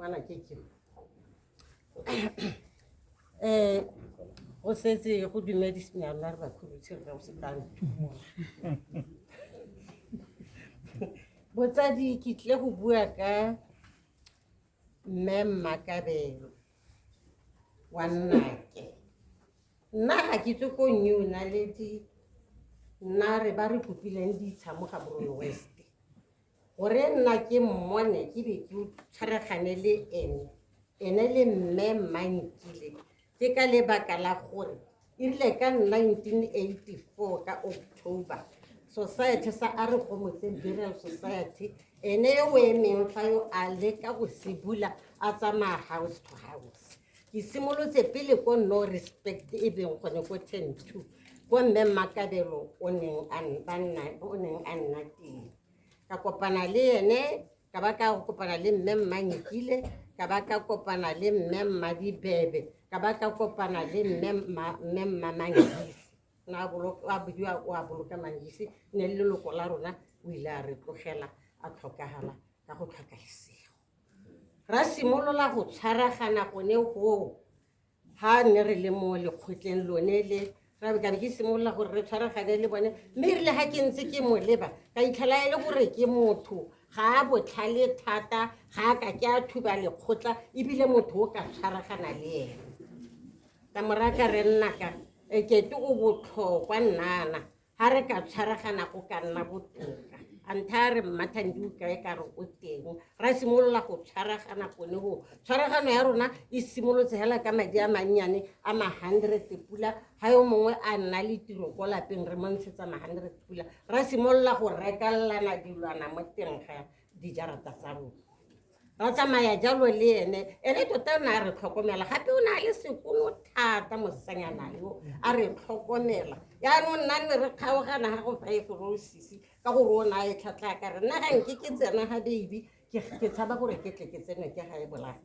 Ngwana ke ke. Go setse go dumedisinyana re bakhurutshi re go se ka ntumola. Botsadi, ke tlile go bua ka mme Mmakabelo wa nnake. Nna ga ke tswe ko New Naledi, nna re ba re kopileng ditsha mo Gaborone West. Gore nna ke mmone ke be ke tshwaragane le ene, ene le mme Mmankile, ke ka lebaka la gore e rile ka 1984 ka October, society sa A Re Gomotseng Burial Society, ene yo o emeng fa yo a leka go se bula, a tsamaya house to house. Ke simolotse pele ko No Respect e beng gone ko 10-2, ko mme Mmakabelo o neng a ba nna, o neng a nna teng. Ka kopana le ene, ka ba ka kopana le mme Mmankile, ka ba ka kopana le mme Mmadibebe, ka ba ka kopana le mme Mmamangisi. Na a bidiwa o a boloka Mangisi, ne le leloko la rona, o ile a re tlogela a tlhokagala ka go tlhoka lesego. Ra simolola go tshwaragana gone goo, ha ne re le mo lekgotleng lone le, ra be ka be ke simolola gore re tshwaragane le bone. Mme erile ha ke ntse ke mo leba, ka itlhela e le gore ke motho ga a botlhale thata, ga a ka ke a thuba lekgotla, ebile motho o ka tshwaragana le ene. Ka mora ka re nna ka ekete o botlhokwa nnana, ha re ka tshwaragana go ka nna botoka. A ntha a re Mmathandi o kae, ka re o teng. Ra simolola go tshwaragana gone go. Tshwaragano ya rona e simolotse hela ka madi a mannyane a ma 100 pula, ha yo mongwe a nna le tiro ko lapeng re mo ntshetsa ma 100 pula. Ra simolola go rekallana dilwana mo teng ga dijarata tsa rona. Ra tsamaya jalo le ene, ene tota o ne a re tlhokomela, gape o ne a le sekono thata mosetsanyana yo, a re tlhokomela. Yaanong nna ne re kgaogana ga go 5 roses ka gore o ne a e tlhatlha ka re nna ga nke ke tsena ga baby, ke tshaba gore ke tle ke tsenwe ke ga e bolaya.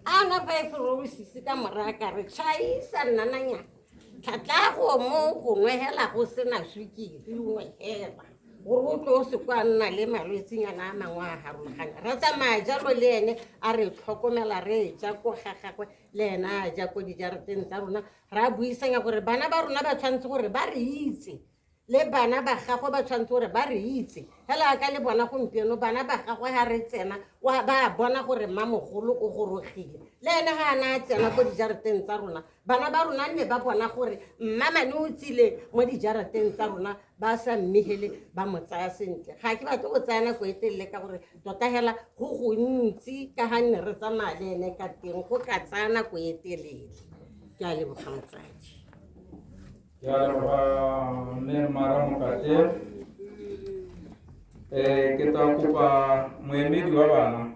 A na 5 roses ka moraya ka re tšhaisa nnananyana, tlhatla go mo go nwegela go sena sukiri, nwegela gore o tlo o se kwa nna le malwetsenyana a mangwe a harologanya. Ra tsamaya jalo le ene, a re tlhokomela, re ja ko ga gagwe, le ene a ja ko dijarateng tsa rona. Ra buisanya gore bana ba rona ba tshwanetse gore ba re itse, le bana ba gagwe ba tshwanetse gore ba re itse. Hela ka le bona gompieno bana ba gagwe ha re tsena, ba bona gore mmamogolo o gorogile. Le ene ha a na a tsena ko dijarateng tsa rona, bana ba rona nne ba bona gore mmamane o tsile mo dijarateng tsa rona, ba sa mmegele, ba mo tsaya sentle. Ga ke batle go tsaya nako e telele ka gore tota hela go gontsi ka ga nne re tsamaya le ene ka teng, go ka tsaya nako e telele. Ke a leboga motsadi. Ke a leboga mme Mara Mokate. Ke tla kopa moemedi wa bana.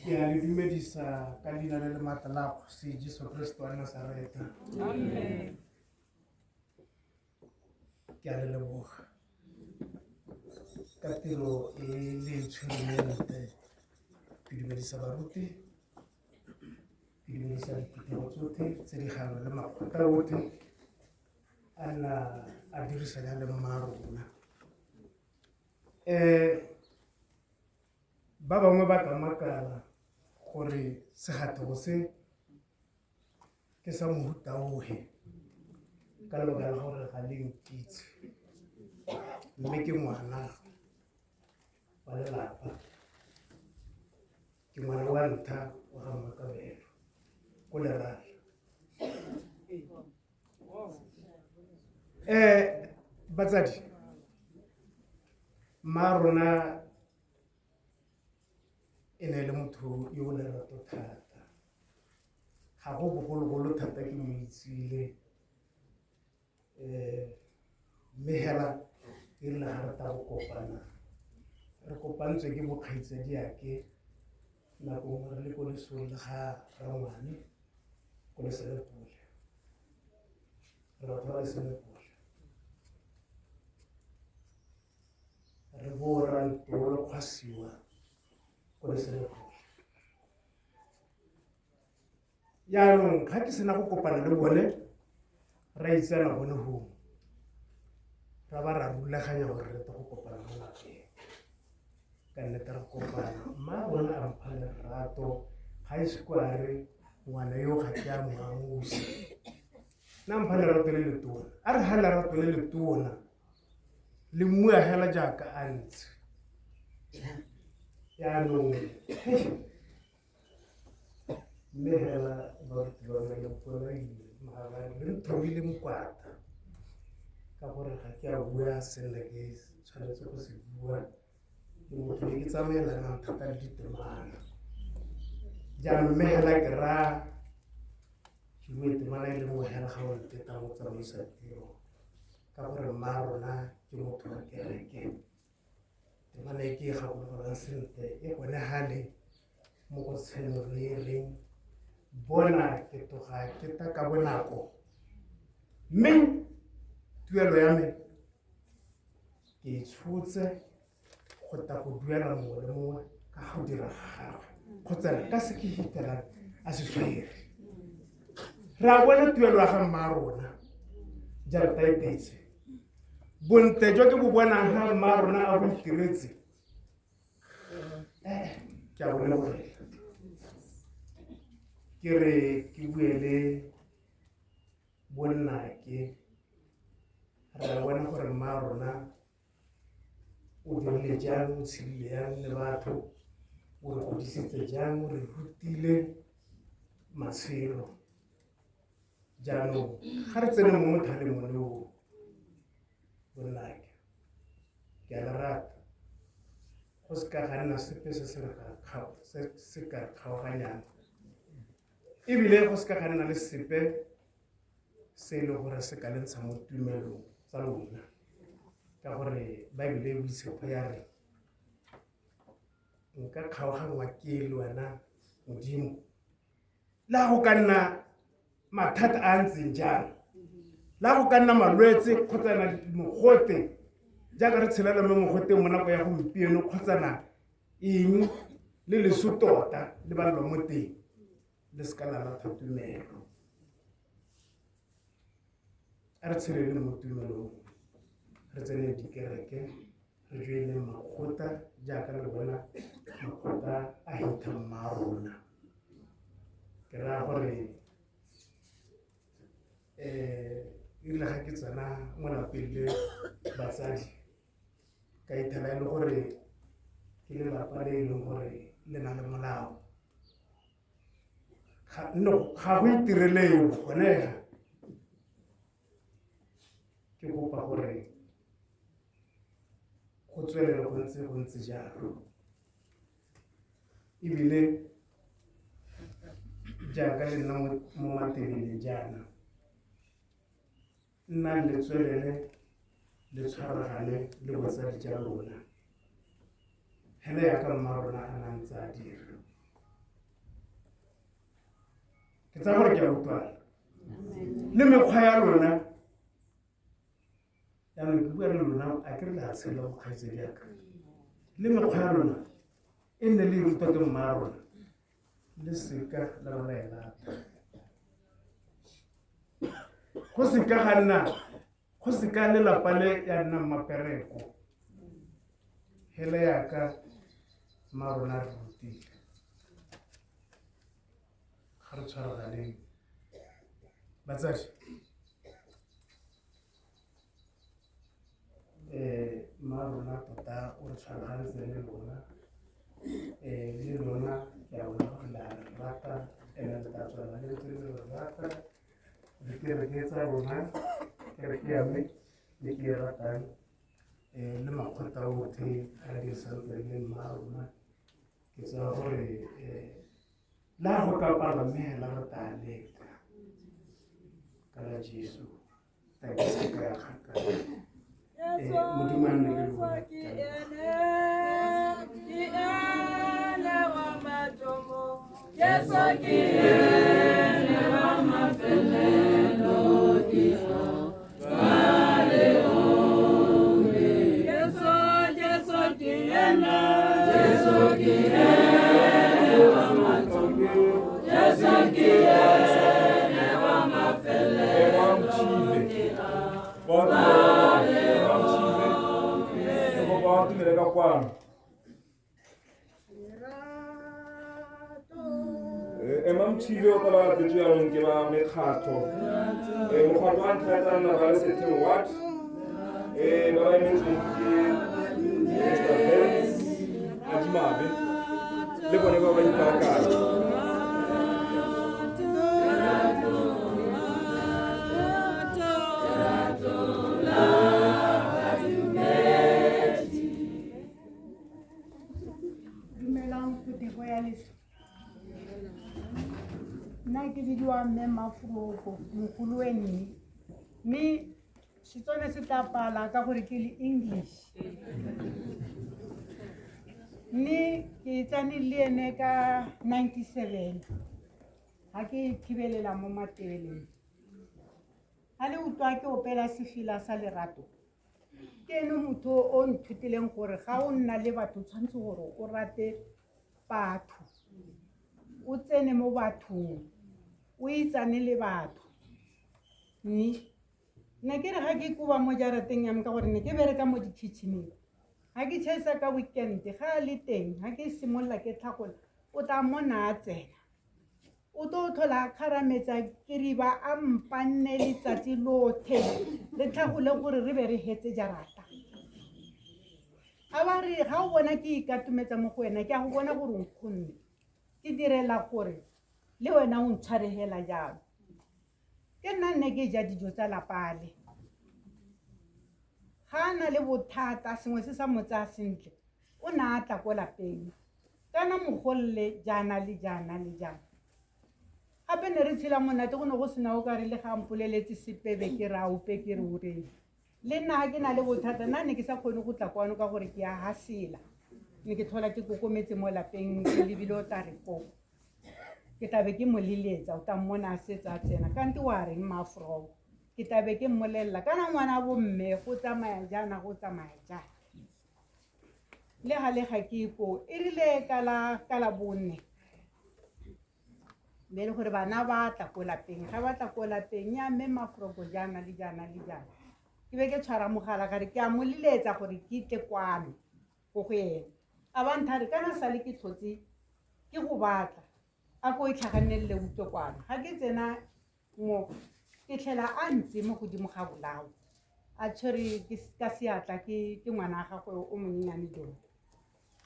Ke a le dumedisa ka leina le le maatla la Kgosi Jesu Kristo wa Nasaretha. Amen. Ke a le leboga ka tiro e le e tshwereng e ntle. Ke dumedisa baruti, ke dumedisa diphuthego tsotlhe tse di gangwe le makgotla otlhe a na a dirisana le mma rona. Ba bangwe ba ka makala gore segatego se ke sa mohuta ohe ka lebaka la gore ga le nkitse, mme ke ngwana wa lelapa, ke ngwana wa ntlha wa ga Mmakabelo ko Lerala. Batsadi, mma rona e ne le motho yo o lerato thata. Ga go bogologolo thata ke mo itsile, Mme hela e rile ga re ta go kopana, re kopantswe ke bokgaitsadiake nako nngwe re le ko lesong le ga rangwane ko Lesenepole. Re batho ba Lesenepole. Re bo rantolo kgwasiwa ko Lesenepole. Jaanong ga ke sena go kopana le bone, ra itsena gone hoo, ra ba ra rulaganya gore re tle go kopana mo lapeng. Ka nnete re kopana, mma rona a mpha lerato, ga e se ko a re ngwana yo ga ke a mo amusa. Nna mpha lerato le letona, a re ga lerato le letona le mmua hela jaaka a ntse. Jaanong mme hela baruti ba me le mpolaile maabane, le nthobile mokwata ka gore ga ke a bua se nne ke tshwanetse go se bua. Ke motho yo ke tsamaelanang thata le ditemana. Jaanong mme hela ke raya ke bue temana e le nngwe hela ga o nteta mo tsamaisa tiro, ka gore mma rona ke motho wa kereke. Temana e ke e gakologelwang sentle e gone hale mo go Tshenolo e reng, bona ke tloga ke ta ka bonako, mme tuelo ya me ke e tshotse go tla go duela mongwe le mongwe ka go dira ga gagwe kgotsa ka se ke fitelang a se tshwere. Re a bona tuelo ya ga mma rona jaaka e tetse. Bontle jo ke bo bonang ga mma rona a bo itiretse, ke a bo lebogela. Ke re ke bue le bonnake, re a bona gore mma rona o dirile jang, o tshedile jang le batho, o re godisitse jang, o re rutile matshelo. Jaanong ga re tsene mo mothaleng one oo, bonnake, ke a le rata. Go se ka ga nna sepe se se ka re kgaoganyang, ebile go se ka ga nna le sepe se e leng gore se ka le ntsha mo tumelong tsa lona, ka gore Baebele e boitshepo ya re nka kgaoganngwa ke le wena Modimo, le ga go ka nna mathata a a ntseng jang, le ga go ka nna malwetse kgotsana mogote jaaka re tshelela mo mogoteng mo nako ya gompieno, kgotsana eng le leso tota le balelwa mo teng, le se ka la latlha tumelo. A re tshelele mo tumelong, re tsene dikereke, re joineng makgotla jaaka le bona makgotla a hitha mma rona. Ke raya gore erile ga ke tsena mo lapeng le batsadi, ka ithela e le gore ke lelapa le e leng gore le na le molao. Ga go itireleo gone ga. Ke kopa gore go tswelele go ntse jalo. Ebile jaaka le nna mo Matebeleng jaana, nna le tswelele le tshwaragane le botsadi ja lona, hela yaka mma rona a na ntse a dira. Ke tsaya gore ke a utlwana le mekgwa ya lona. Jaanong ke bua le lona, a ke re le a tshela go kgaitsedi yaka, le mekgwa ya lona e nne le e rutwa ke mma rona, le seka la ba la e lata. Go seka ga nna, go seka lelapa le ya nna mmapereko, hela yaka mma rona re rutile. Ga re tshwaraganeng batsadi, mma rona tota o re tshwaragantse le lona, le lona ke a bona gore le a re rata, ene le tla tswelela le ntse le re rata. Dikereke tsa rona, kereke ya me le ke e ratang, le makgotla otlhe a dirisang le mma rona, ke tsaya gore le ha go ka pala mme hela re tla leka ka la Jesu, ta ke se ka ya kgakala. Modimo a nne le lona. Ke a leboga. Ema Mothibe o ka ba latetswe jaanong ke ba mekgatlho. Mokgatlho wa ntlha e tla nna ba le Setheo Ward, ba ba emetsweng ke Mr. Benz Madimabe le bone ba ba ipaakanya. Dumelang phuthego ya leso. Nna ke bidiwa mme Mafuroko, mogolo we mme. Mme Setswana se tla pala ka gore ke le English. Mme ke tsane le ene ka 97 ga ke thibelela mo Matebeleng. Ga le utlwa ke opela sefela sa lerato, ke ene motho o nthutileng gore ga o nna le batho o tshwanetse gore o rate batho, o tsene mo bathong, o itsane le batho. Mme ne ke re ga ke koba mo jarateng ya me ka gore ne ke bereka mo di-kitchen-eng, ga ke tšhaisa ka weekend ga a le teng, ga ke simolola ke tlhagola, o tla mona a tsena, o tlo tlhola a kgarametsa keriba a mpanne letsatsi lotlhe, re tlhagole gore re be re hetse jarata. A ba re ga o bona ke ikatometsa mo go wena, ke a go bona gore o nkgonne, ke direla gore le wena o ntshwaregela jalo. Ke nna nne ke ja dijo tsa lapa le. Ga a na le bothata sengwe se sa mo tsaya sentle, o ne a tla ko lapeng, kana mogolle jaana le jaana le jaana. Gape ne re tshela monate, go ne go sena o kare le ga mpoleletse sepe be ke re a ope ke re o reng. Le nna ga ke na le bothata, nna ne ke sa kgone go tla kwano ka gore ke a hasela. Ne ke tlhola ke kokometse mo lapeng, ke lebile o tla re ko. Ke tla be ke mo leletsa, o tla mmona a setse a tsena, kante wa reng Mafroko? Ke tla be ke mmolelela, kana ngwana bo mme go tsamaya jaana, go tsamaya jaana. Le gale ga ke ko, e rile ka la bone, be e le gore bana ba tla ko lapeng, ga ba tla ko lapeng, ya mme Mafroko jaana le jaana le jaana. Ke be ke tshwara mogala ka re ke a mo leletsa gore ke tle kwano ko go ene. A ba nthare kana sale ke tlhotse ke go batla, a ko itlhaganelele utlwe kwano. Ga ke tsena mo, ke tlhela a ntse mo godimo ga bolao, a tshwere ka seatla ke ngwana wa gagwe o monyenyane jona.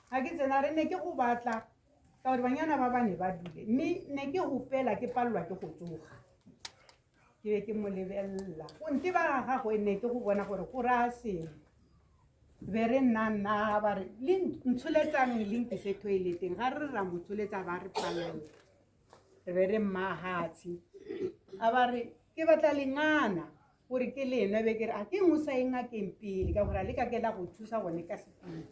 Ga ke tsena re ne ke go batla ka gore banyana ba ba ne ba dule, mme ne ke gopela ke palelwa ke go tsoga. Ke be ke mo lebelela, go nteba ga gagwe ne ke go bona gore go raya sengwe. Be re nna nna ba re le ntsholetsang le nkise toileteng, ga re ra mo tsholetsa ba re palela, re be re mmahatshe. A ba re ke batla lengana gore ke le nwe, be ke re a ke nngwe sa e ngakeng pele ka gore a le ka ke la go thusa gone ka sepiti.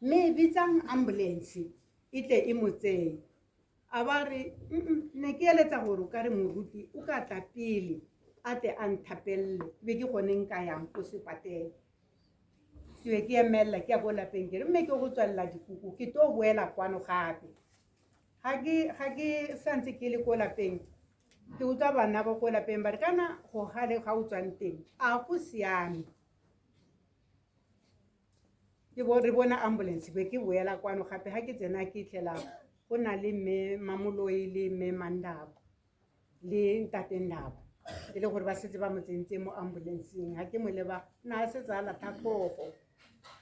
Mme bitsang ambulance e tle e mo tseye. A ba re ne ke eletsa gore o ka re moruti o ka tla pele a tle a nthapelele, be ke gone nka yang ko sepatela. Ke be ke emelela ke ya ko lapeng, ke re mme ke go tswalela dikuku, ke tlo boela kwano gape. Ga ke santse ke le ko lapeng, ke utlwa bana ba ko lapeng ba re kana go gale ga o tswang teng a go siame. Ke bo re bona ambulance be ke boela kwano gape. Ga ke tsena ke tlhela go na le mme Mamoloi le mme Mandaba le ntate Ndaba, e le gore ba setse ba mo tsentse mo ambulanceng. Ga ke mo leba, na a setse a latlha tlhogo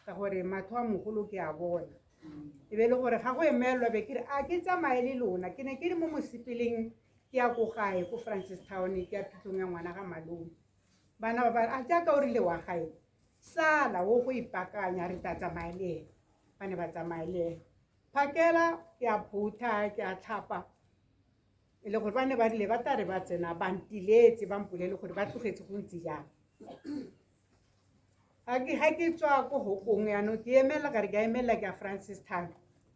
ka gore matlho a mogolo ke a bona. E be e le gore ga go emelelwa, be ke re a ke tsamaye le lona. Ke ne ke le mo mosepeleng ke ya ko gae ko Francistown, ke ya phitlhong ya ngwana ga malome. Bana ba ba re a jaaka o rile wa gae, sala o go ipaakanya, re tla tsamaya le ene. Ba ne ba tsamaya le ene. Phakela ke a phutha, ke a tlhapa, e le gore ba ne ba rile ba tla re ba tsena ba ntiletse, ba mpolele gore ba tlogetse go ntse jang. Ga ke tswa ko hokong yaanong ke emela kare ke a emela ke a Francistown.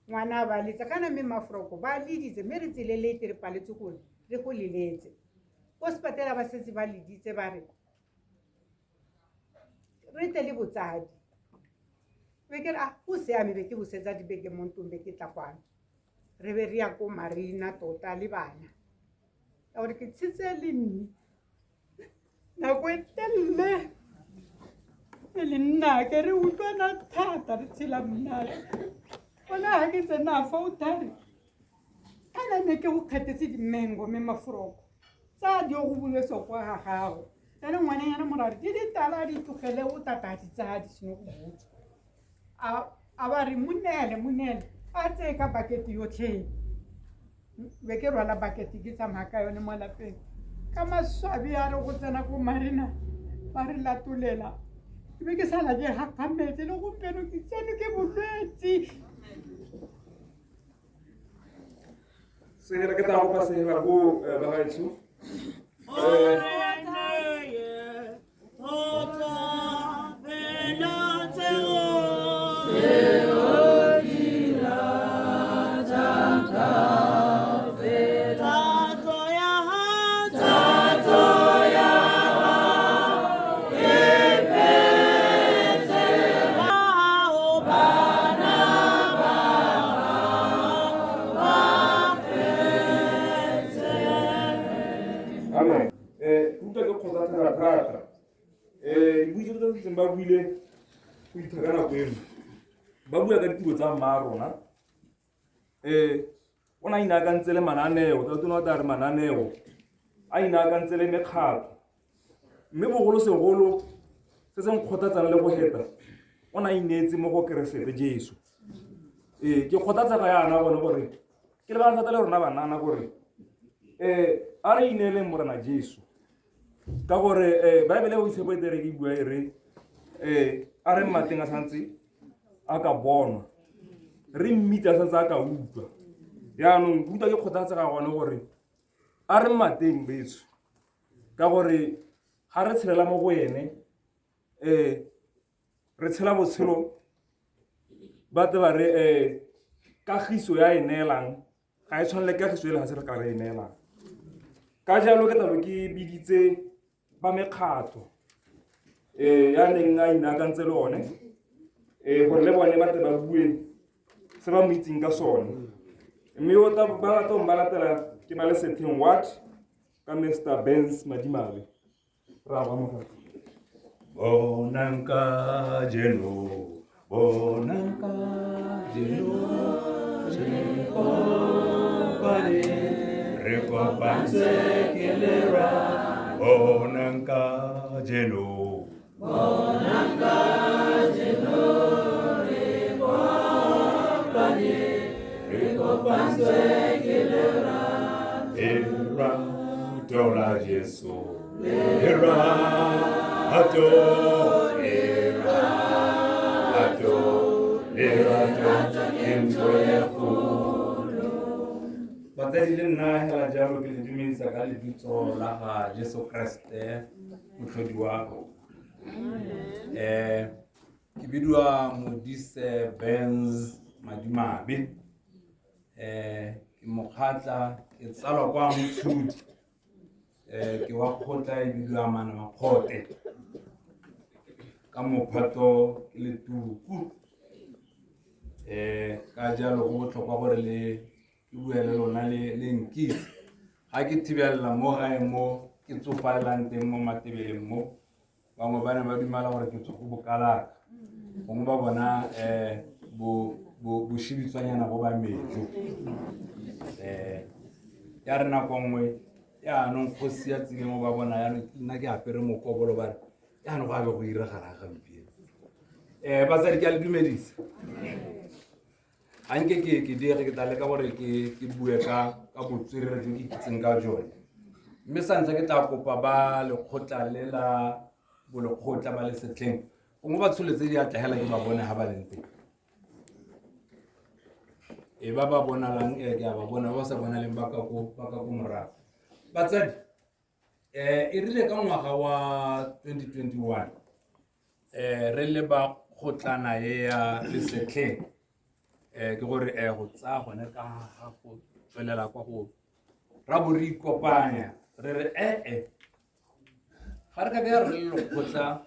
Ngwana a ba letsa kana mme mafroko ba leditse mme re tsele late re paletse gore re go leletse. Ko sepatela ba setse ba leditse ba re re tle le botsadi. Be ke re a go siame be ke busetsa dibeke mo ntlong be ke tla kwano. Re be re ya ko Marina tota le bana. Ka gore ke tshetse le mme nako e telele e le nnake re utlwana thata re tshela monate. Bona ga ke tsena fa o thare kana ne ke go kgethetse dimengo mme mafroko tsa di go bulwe soko ga gago. Jaanong ngwanenyana morare di ditala di tlogele o tata di tsaya di seno go butswa. A ba re monele a tseye ka bakete yotlhe. Be ke rwala bakete ke tsamaya ka yone mo lapeng. Ka maswabi a re go tsena ko Marina ba re latolela. Ke be ke sala ke gakgametse le gompieno ke tseno ke bolwetse. Sehela ke tla kopa sehela ko bagaetsho. Amen. Utlwa ke kgothatsa thata. Dibuo tse ntseng ba buile go itha ka nako eno. Ba bua ka ditiro tsa mma rona. O ne a inaakantse le mananeo, tota o tla re mananeo. A inaakantse le mekgatlho. Mme bogolosegolo se se nkgothatsang le go heta, o ne a ineetse mo go Keresete Jesu. Ke kgothatsa ga yana gone gore ke lebala thata le rona banana gore a re ineeleng Morena Jesu. Ka gore Baebele o itshepo e tere e bua e re a re mmateng a santse a ka bonwa, re mmitse a santse a ka utlwa. Jaanong ke utlwa ke kgothatsega gone gore a re mmateng betsho, ka gore ga re tshelela mo go ene re tshela botshelo ba tle ba re kagiso ya e neelang ga e tshwane le kagiso e le ga se re ka re e neelang. Ka jalo ke tlabe ke biditse ba mekgatlho ya neng a inaakantse le one gore le bone ba tle ba bue se ba mo itseng ka sone. Mme o tla ba tla ba latela ke ba le Setheng Ward ka Mr Benz Madimabe. Ra ba mo Bonang kajeno, bonang kajeno, re kopane, re kopantse ke lerato. Bonang kajeno, bonang kajeno, re kopane, re kopantse ke lerato. Lerato la Jesu, lerato, lerato, lerato ke ntho e kgolo. Batsadi le nna hela jalo ke le dumedisa ka lebitso la ga Jesu Kreste motlhodi wa rona. Ke bidiwa Modise Benz Madimabe. Ke mokgatla, ke tsalwa kwa Motshodi. Ke wa kgotla e bidiwa Manamakgote. Ka mophato ke le tuku. Ka jalo go botlhokwa gore le ke bue le lona le nkitse. Ga ke thibelela mo gae mo ke tsofalelang teng mo Matebeleng mo, bangwe ba ne ba dumela gore ke tswa ko Bokalaka. Gongwe ba bona boshibitswanyana bo ba mejo. Ya re nako nngwe yaanong kgosi ya tseleng mo ba bona yaanong nna ke apere mokobolo ba re yaanong go a be go iragala gampieno. Batsadi ke a le dumedisa. Ga nke ke diege ke tla leka gore ke bue ka botswerere jo ke itseng ka jone. Mme sa ntlha ke tla kopa ba lekgotla le la bolekgotla ba le setlheng gongwe ba tsholetse diatla hela ke ba bone ga ba leng teng. E ba ba bonalang ke a ba bona, ba ba sa bonaleng ba ka ko morago. Batsadi, e rile ka ngwaga wa 2021 Re le ba kgotlana e ya Lesetlheng, ke gore go tsaya gone ka ga go tswelela kwa go ra bo re ikopanya re re ee, ga re ka ke re le lekgotla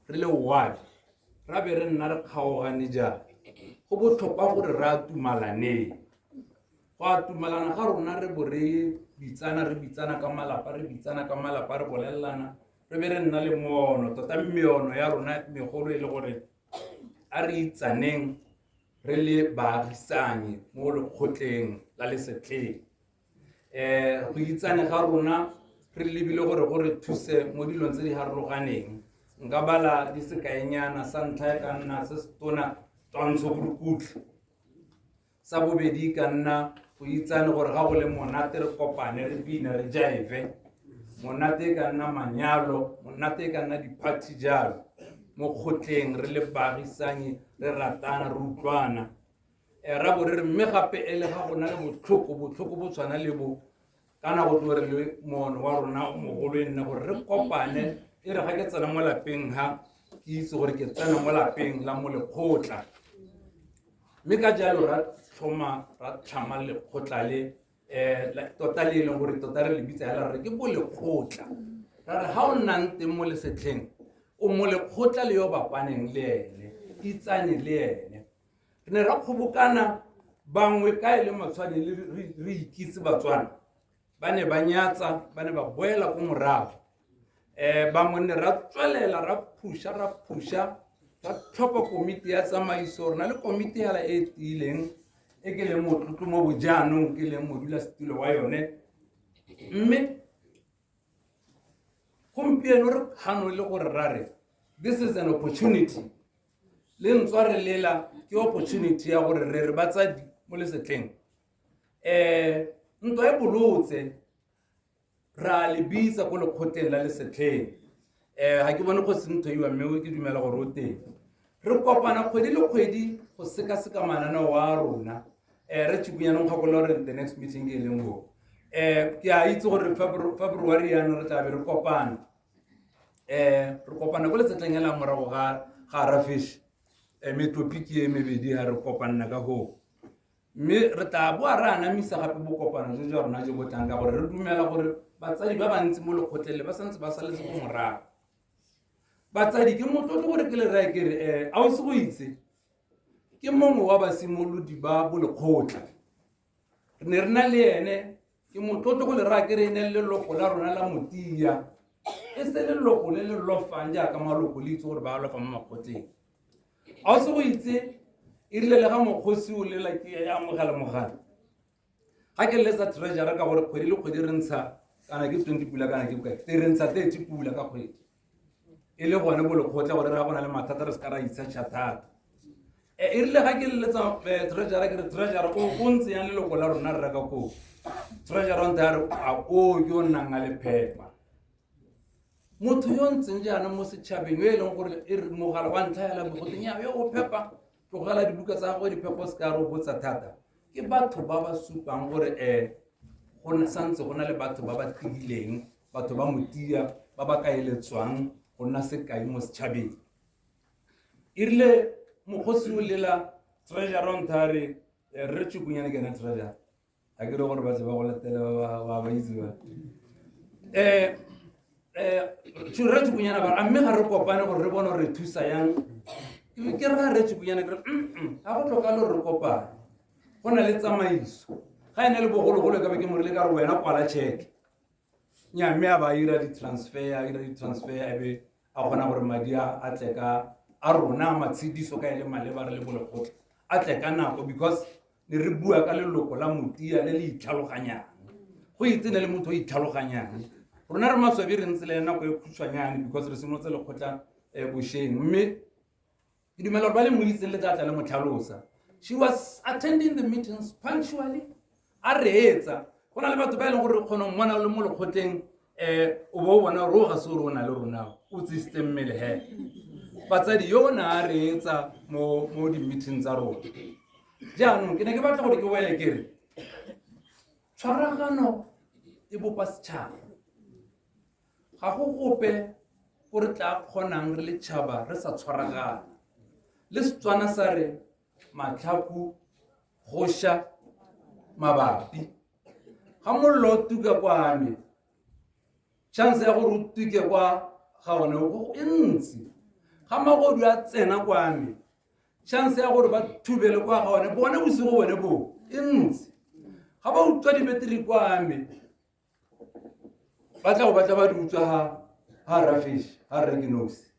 re le ward ra be re nna re kgaogane jang. Go botlhokwa gore re atumalaneng. Go atumalana ga rona re bo re bitsana, re bitsana ka malapa, re bitsana ka malapa, re bolelelana, re be re nna le moono tota. Meono ya rona megolo e le gore a re itsaneng re le baagisane mo lekgotleng la Lesetlheng. Go itsane ga rona re lebile gore go re thuse mo dilong tse di harologaneng. Nka bala di sekaenyana. Sa ntlha e ka nna se se tona, twantsho borukutlhi. Sa bobedi e ka nna go itsane gore ga go le monate re kopane, re bina, re jaive. Monate e ka nna manyalo, monate e ka nna di-party jalo mo kgotleng, re le baagisane, re ratana, re utlwana. Ra bo re re mme gape e le ga go na le botlhoko, botlhoko bo tshwana le bo kana go tlo re le moono wa rona mogolo e nne gore re kopane. E re ga ke tsena mo lapeng, ha ke itse gore ke tsena mo lapeng la mo lekgotla. Mme ka jalo ra tlhoma, ra tlhama lekgotla le tota le e leng gore tota re le bitsa hela re ke bolekgotla. Ra re ga o nnang teng mo Lesetlheng, o mo lekgotla le yo bapaneng le ene, itsane le ene. Re ne ra kgobokana bangwe ka e le matshwane le re ikitse Batswana ba ne ba nyatsa, ba ne ba boela ko morago. Bangwe ne ra tswelela, ra phusha, ra phusha, ra tlhopha komiti ya tsamaiso. Re na le komiti hela e e tiileng e ke leng motlotlo mo bojaanong ke leng modulasetulo wa yone. Mme gompieno re kgano le gore ra re this is an opportunity. Le ntswa re lela, ke opportunity ya gore re re batsadi mo Lesetlheng, ntwa e bolotse, ra le bitsa ko lekgotleng la Lesetlheng. Ga ke bone go senthoiwa, mme ke dumela gore o teng. Re kopana kgwedi le kgwedi go sekaseka mananeo a rona. Re tšhikunyanong kgakolola gore the next meeting ke e leng go. Ke a itse gore February yaanong re tla be re kopana. Re kopana ko letsetleng hela morago ga rafish metlopiki e mebedi ga re kopanna ka goo, mme re tla boa re anamisa gape bokopano jo jwa rona jo bo tlang, ka gore re dumela gore batsadi ba bantsi mo lekgotleng le ba santse ba saletse ko morago. Batsadi, ke motlotlo gore ke le reye ke re a o se go itse ke mongwe wa basimolodi ba bolekgotla. Re ne re na le ene. Ke motlotlo go le raya ke re e ne le leloko la rona la Motia, e se leloko le le lofang jaaka maloko le itse gore ba lofa mo makgotleng. A o se go itse e rile le ga mokgosi o lela, ke amogela mogala ga ke letsa treasurer, ka gore kgwedi le kgwedi re ntsha kana ke 20 pula kana ke bokae, re ntsha 30 pula ka kgwedi e le gone bolekgotla, gore re ga go na le mathata re se ka ra itshetšha thata. E rile ga ke leletsa treasurer, ke re, "Treasurer, o ntse yang leloko la rona re reka koo?" Treasurer o ntse a re a o ke o nnang a le phepa, motho yo ntseng jaana mo setšhabeng, yo e leng gore e re mogala wa ntlha hela mogoteng ya yo o phepa, tlogela dibuka tsa gagwe diphepo, se ka re o botsa thata. Ke batho ba ba supang gore go santse go na le batho ba ba tiileng, batho ba motia ba ba kaeletswang go nna sekai mo setšhabeng. E rile mokgosi o lela, treasurer o ntha re rre Tšhukunyane ke ene treasurer, ga ke re gore batho ba go latele ba ba itse ba rre Tšhukunyana ba a mme ga re kopane gore re bone gore re thusa yang. Ke re ga rre Tšhukunyane, ke re ga go tlhokale gore re kopane, go na le tsamaiso. Ga ene le bogologolo e ka be ke morile ka re wena kwala cheque nya, mme a ba ira di-transfer, a ira di-transfer, a be a kgona gore madi a tle ka a rona a matshediso ka e le maleba re le bolekgotla, a tle ka nako, because ne re bua ka leloko la motia le le itlhaloganyang. Go itse ne le motho o itlhaloganyang. Rona re maswabi re ntse le nako e khutshwanyane because re simolotse lekgotla bošeng, mme ke dumela gore ba le mo itseng le tla tla le mo tlhalosa. She was attending the meetings punctually, a reetsa. Go na le batho ba e leng gore re kgona go mmona le mo lekgotleng, o bo o bona gore o ga se gore o na le rona, o tsisitse mmele he. Batsadi, yo o ne a reetsa mo di-meeting tsa rona. Jaanong ke ne ke batla gore ke boele ke re tshwaragano e bopa setšhaba. Ga go gope ko re tla kgonang re le tšhaba re sa tshwaragana. Le Setswana sa re matlhaku goša mabapi. Ga mollo o tuka kwa me, chance ya gore o tuke kwa ga one e ntsi. Ga magodu a tsena kwa me, chance ya gore ba thubele kwa ga one bone bosigo bone bo e ntsi. Ga ba utswa dibeteri kwa me, ba tla go batla ba di utswa ha Rafish, ha rre Kenosi.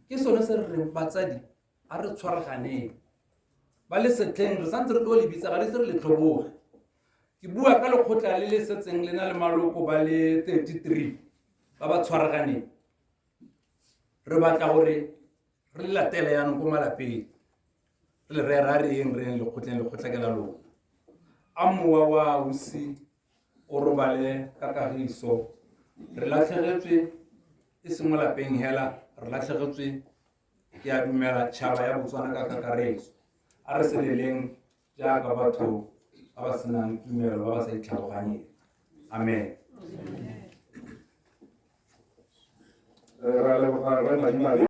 Ke sone se re reng batsadi a re tshwaraganeng. Ba le setlheng re santse re tlo le bitsa, ga re ise re le tlhoboge. Ke bua ka lekgotla le le setseng le na le maloko ba le 33 ba ba tshwaraganeng. Re batla gore re le latele jaanong ko malapeng, re le rera re yeng re yeng lekgotleng, lekgotla ke la lona. A mowa wa ausi o robale ka kagiso. Re latlhegetswe e seng mo lapeng hela, re latlhegetswe ke a dumela tšhaba ya Botswana ka kakaretso. A re seleleng jaaka batho ba ba senang tumelo, ba ba sa itlhaloganyeng. Amen. Ra leboga rre Madimabe.